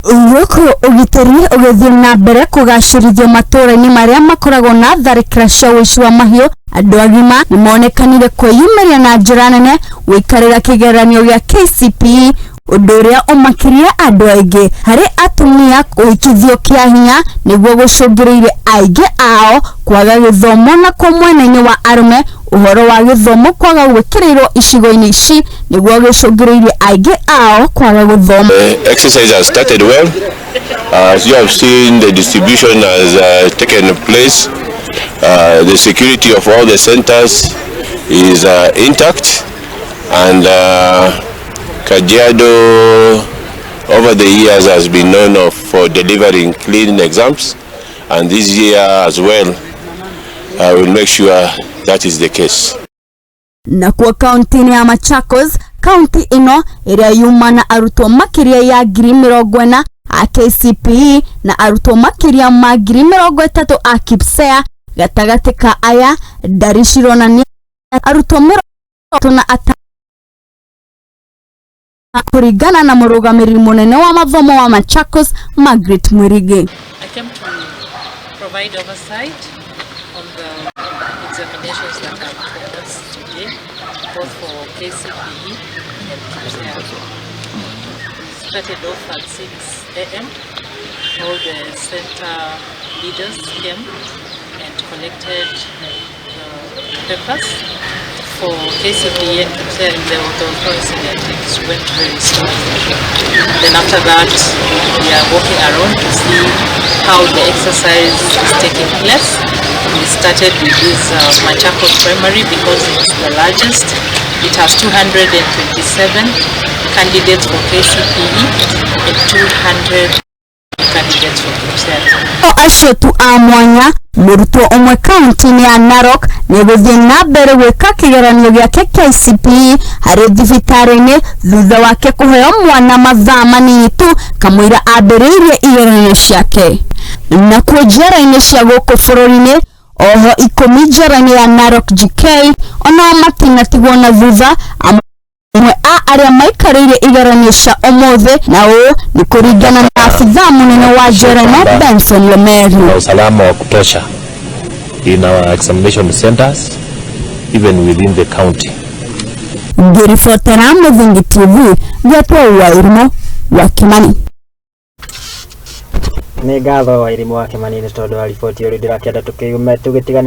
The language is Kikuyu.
Gũkũ ũgitĩri ũgĩthiĩ na mbere kũgacĩrithio matũũra-inĩ marĩa makoragwo na tharĩkĩra cia ũici wa mahiũ, andũ agima nĩ monekanire kwĩyumĩria na njĩra nene gũikarĩra kĩgeranio gĩa KCPE, ũndũ ũrĩa ũmakĩria andũ aingĩ. Harĩ atumia, kũhikithio kĩa hinya nĩguo gũcũngĩrĩirie aingĩ ao kwaga gĩthomo, na kwa mwena-inĩ wa arũme, ũhoro wa gĩthomo kwaga gwĩkĩrĩrwo icigo-inĩ ici nĩguo gĩcũngĩrĩirie aingĩ ao kwaga gũthoma. The exercise has started well. As you have seen, the distribution has taken place. The security of all the centers is intact, and Kajiado over the years has been known for delivering clean exams, and this year as well, we'll make sure that is the case. Nakuo kaunti-inĩ ya Machakos, kaunti ĩno ĩrĩa yuma na arutwo makĩria ya 40,000 a KCPE na arutwo makĩria ma 30,000 a KPSEA, gatagatĩ ka aya ndari cironania arutwo 35, kũringana na mũrũgamĩrĩri mũnene wa mathomo wa Machakos, Margaret Mwirigi. I came to provide oversight on the examinations that have commenced today, both for KCPE and KPSEA. We started off at 6 a.m. All the center leaders came and collected the papers. For KCPE and KPSEA, there was no incident. It went very smoothly. Then after that, we are walking around to see how the exercise is taking place. We started with this Machakos Primary because it's the largest. It has 227 candidates for KCPE and 200 candidates for KPSEA. O acio tu a mwanya, mũrutwo ũmwe kaunti-inĩ ya Narok nĩ gũthiĩ na mbere gwĩka kĩgeranio gĩake KCPE harĩ thibitarĩ-inĩ thutha wake kũheo mwana mathaa manini tu kamũira ambĩrĩirie igeranio ciake. Nakuo njera-inĩ cia gũkũ bũrũri-inĩ, oho 10 njera-inĩ ya Narok GK onao matinatigwo na thutha, amwe a arĩa maikarĩire igeranio cia ũmũthĩ, na ũũ nĩ kũringana na afithaa mũnene wa njera ĩno, Benson Lemeri. Na usalama wa kutosha in our examination centers, even within the county. Ngĩribotera Mũthingi TV, ngetwo Wairimu wa Kimani. Nĩ ngatho, Wairimũ wa Kĩmani, nĩ tondũ wa riboti ĩyo. Ndĩrakĩenda tũkĩume tũgĩtigane.